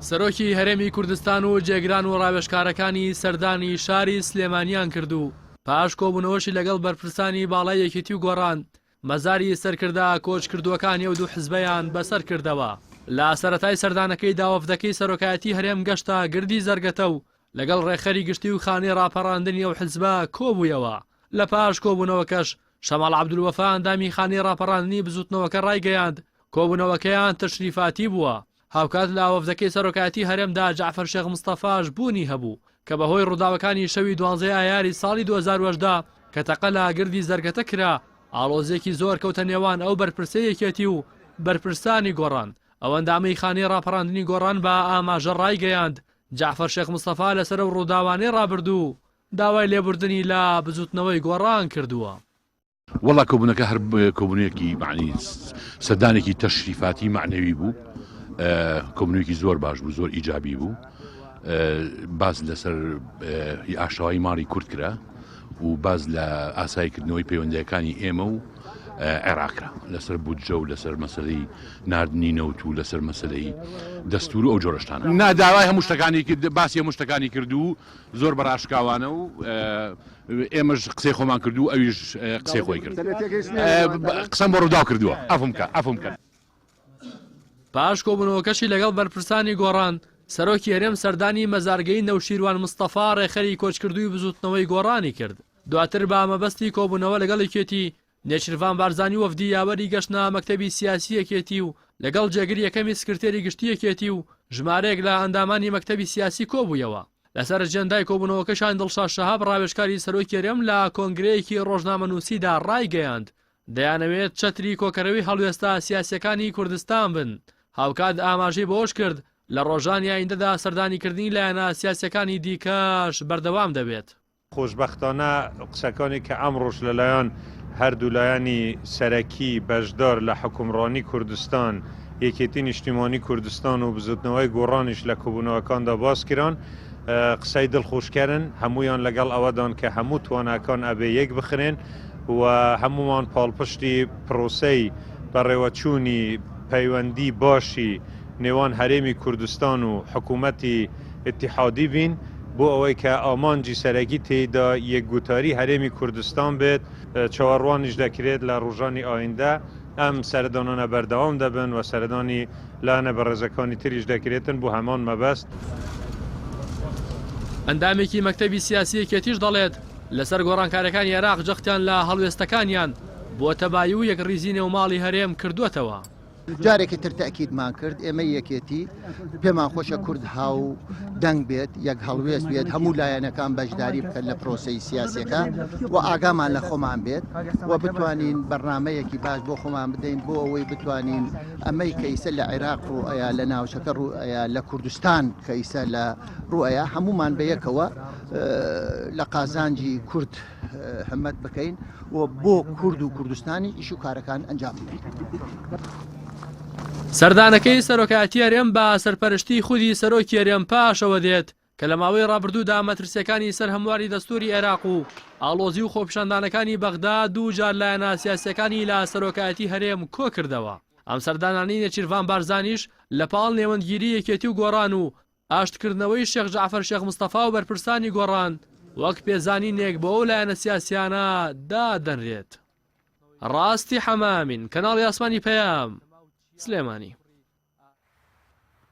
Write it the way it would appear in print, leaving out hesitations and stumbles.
سەرۆکی هەرێمی کوردستان و جێگران و ڕاوێژکارەکانی سەردانی شاری سلێمانیان کرد و پاش کۆبوونەوەشی لەگەڵ بەرپرسانی باڵای یەکێتی و گۆڕان مەزاری سەرکردە کۆچکردووەکانی ئەو دوو حزبەیان بەسەر کردەوە. لە سەرەتای سەردانەکەیدا وەفدەکەی سەرۆکایەتی هەرێم گەشتە گردی زەرگەتە و لەگەڵ ڕێکخەری گشتی و خانەی ڕاپەڕاندنی ئەو حزبە کۆبوویەوە. لە پاش کۆبوونەوەکەش شەماڵ عەبدولوەفا ئەندامی خانەی ڕاپەڕاندنی بزووتنەوەکە ڕایگەیاند، کۆبوونەوەکەیان تەشریفاتی بووە. هاوکات لە وەفدەکەی سەرۆکایەتی هەرێمدا جەعفەر شێخ مستەفاش بوونی هەبوو کە بەهۆی ڕووداوەکانی شەوی دوانزەی ئایاری ساڵی 2018 کە تەقە لە گردی زەرگەتە کرا ئاڵۆزییەکی زۆر کەوتە نێوان ئەو بەرپرسەی یەکێتی و بەرپرسانی گۆڕان. ئەو ئەندامەی خانەی ڕاپەڕاندنی گۆڕان بە ئاماژە ڕایگەیاند، جەعفەر شێخ مستەفا لەسەر ئەو ڕووداوانەی ڕابردوو داوای لێبوردنی لە بزوتنەوەی گۆڕان کردووە. وەڵا کۆبوونەکە هەر کۆبوونەیەکی معنی سەردانێکی تەشریفاتی معنەوی بوو کۆبوونەوەیەکی زۆر باش بوو زۆر ئیجابی بوو باز لەسەر ئاشتەوایی ماڵی کورد کرا و باز لە ئاساییکردنەوەی پەیوەندیەکانی ئێمە و عێراقرا لەسەر بودجە و لەسەر مەسلەی ناردنی نەوت و لەسەر مەسلەی دەستور و ئەو جۆرەشتانە نا داوای هەموو شتەکانی کرد باسی هەموو شتەکانی کرد و زۆر بە ڕاشکاوانە و ئێمەش قسەی خۆمان کرد و ئەویش قسەی خۆی کرد قسەم بۆ ڕووداو کردووە عەفوم کە عەفوم کە. پاش کۆبوونەوەکەشی لەگەڵ بەرپرسانی گۆڕان، سەرۆکی هەرێم سەردانی مەزارگەی نەوشیروان مستەفا ڕێکخەری کۆچکردووی بزووتنەوەی گۆڕانی کرد. دواتر بە مەبەستی کۆبوونەوە لەگەڵ یەکێتی، نێچیرڤان بارزانی وەفدی یاوەری گەشتە مەکتەبی سیاسی یەکێتی و لەگەڵ جێگری یەکەمی سکرتێری گشتی یەکێتی و ژمارەیەک لە ئەندامانی مەکتەبی سیاسی کۆبوویەوە. لەسەر ئەجێندای کۆبوونەوەکەشان دڵشاد شەهاب ڕاوێژکاری سەرۆکی هەرێم لە کۆنگرەیەکی ڕۆژنامەنووسیدا ڕایگەیاند، دەیانەوێت چەتری کۆکەرەوەی هەڵوێستە سیاسییەکانی کوردستان بن. هاوکات ئاماژەی بەوەشکرد، لە ڕۆژانی ئایندەدا سەردانیکردنی لایەنە سیاسییەکانی دیکەش بەردەوام دەبێت. خۆشبەختانە قسەکانی کە ئەمڕۆش لەلایەن هەردوو لایەنی سەرەکی بەشدار لە حوکمڕانی کوردستان، یەکێتی نیشتیمانی کوردستان و بزوتنەوەی گۆڕانیش لە کۆبوونەوەکاندا باس کران، قسەی دڵخۆشکەرن، هەموویان لەگەڵ ئەوەدان کە هەموو تواناکان ئەبێ یەک بخرێن و هەموومان پاڵپشتی پرۆسەی بەڕێوەچوونی پەیوەندی باشی نێوان هەرێمی کوردستان و حکوومەتی ئیتیحادی بین بۆ ئەوەی کە ئامانجی سەرەکی تێیدا یەکگوتاری هەرێمی کوردستان بێت، چاوەڕوانیش دەکرێت لە ڕۆژانی ئایندە ئەم سەردانانە بەردەوام دەبن و سەردانی لایەنە بەڕێزەکانی تریش دەکرێتن بۆ هەمان مەبەست. ئەندامێکی مەکتەبی سیاسی یەکێتیش دەڵێت، لەسەر گۆڕانکاریەکانی عێراق جەختیان لە هەڵوێستەکانیان بۆ تەبایی و یەکڕیزی نێوماڵی هەرێم کردووەتەوە. جارێکی تر تەئکیدمان کرد ئێمەی یەکێتی پێمان خۆشە کورد هاو دەنگ بێت یەک هەڵوێست بێت هەموو لایەنەکان بەشداری بکەن لە پرۆسەی سیاسەکە و ئاگامان لە خۆمان بێت و بتوانین بەرنمەیەکی باش بۆ خۆمان بدەین بۆ ئەوەی بتوانین ئەمەی کە ئیسە لە عێراق ڕوئەیە لە ناوچەکە ڕوئەیە لە کوردستان کە ئیسە لە ڕوئەیە هەمومان بە یەکەوە لە قازانجی کورد همەت بکەین و بۆ کورد و کوردستانی ئیش و کارەکان ئەنجام بدەین. سەردانەکەی سەرۆکایەتی هەرێم بە سەرپەرشتی خودی سەرۆکی هەرێم پاشەوە دێت کە لە ماوەی ڕابردوودا مەترسیەکانی سەر هەمواری دەستوری عێراق و ئاڵۆزی و خۆپیشاندانەکانی بەغدا دووجار لایەنە سیاسیەکانی لە سەرۆکایەتی هەرێم کۆکردەوە. ئەم سەردانانەی نێچیرڤان بارزانیش لە پاڵ نێوەندگیری یەکێتی و گۆڕان و ئاشتکردنەوەی شێخ جەعفەر شێخ مستەفا و بەرپرسانی گۆڕان وەک پێزانینێک بۆ ئەو لایەنە سیاسیانە دادەنرێت. ڕاستی حەمامین، کەناڵی ئاسمانی پەیام، سلێمانی.